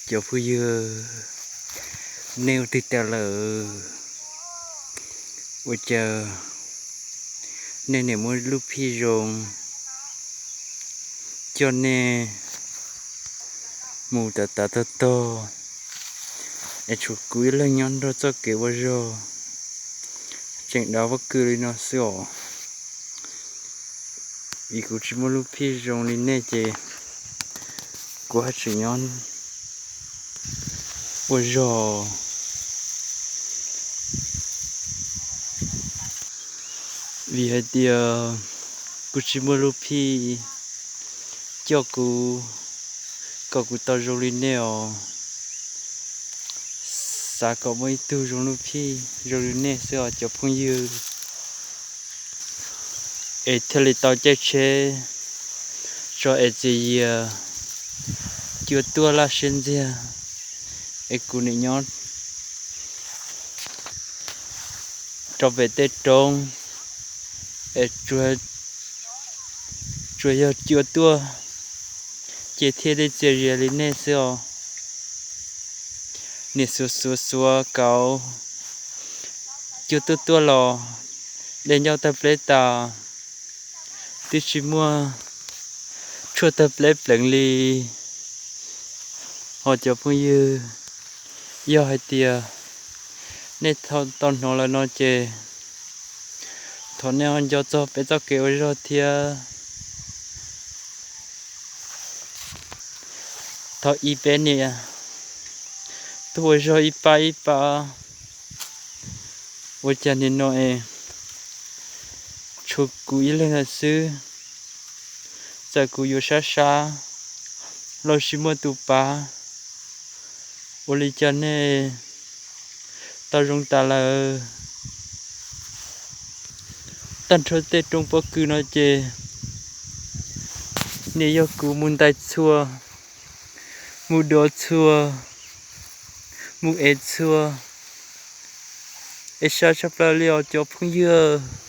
Cov phooj ywg, nej ua twg tas lawm? Ua cas nej niam muaj lub phij zoo coj nej mus tas tas tog tog, es tshuav kuv ib leeg nyob nrog txoj kev ua zog tseem dav pob kws li no xwb os. Vim kuv tsis muaj lub phij zoo li nej ces kuv haj tseem nyob ua zog. Vim hais tias kuv tsis muaj lub phij coj kuv, kom kuv tau zoo li nej os. Xav kom muaj ib tug zoo lub phij zoo li nej xwb os cov phooj ywg, es thiaj li tau caij tsheb tso es txias yias cua tuaj laj siab ntxiag, es kuv nim nyob rau pem tej roob es tsuas yog cua tuaj ces thiaj li txias yias li nej xwb os. Nim xuav xuav xuav kauv, cua tuaj tuaj los de ncauj tawg pleb tas, twb tsis muaj tshuaj tawg pleb pleev li. Ho cov phooj ywg, yog hais tias nej tau hnov lawm no ces thov nej ho nco txog peb txoj kev ua zog thiab. Thov ib peb niam tuaj ua zog ib pab ib pab, ua cas nim no es tshuav kuv ib leeg lawm xwb. Txawm kuv yuav sab sab los tsis muaj tus pab, ua li cas nej tau zoo tas lawm? Tag nrho tej roob pob kws no ces nim yog kuv mus ntais txhua, mus dov txhua, mus ev txhua, es sab tshaj plaws li os cov phooj ywg.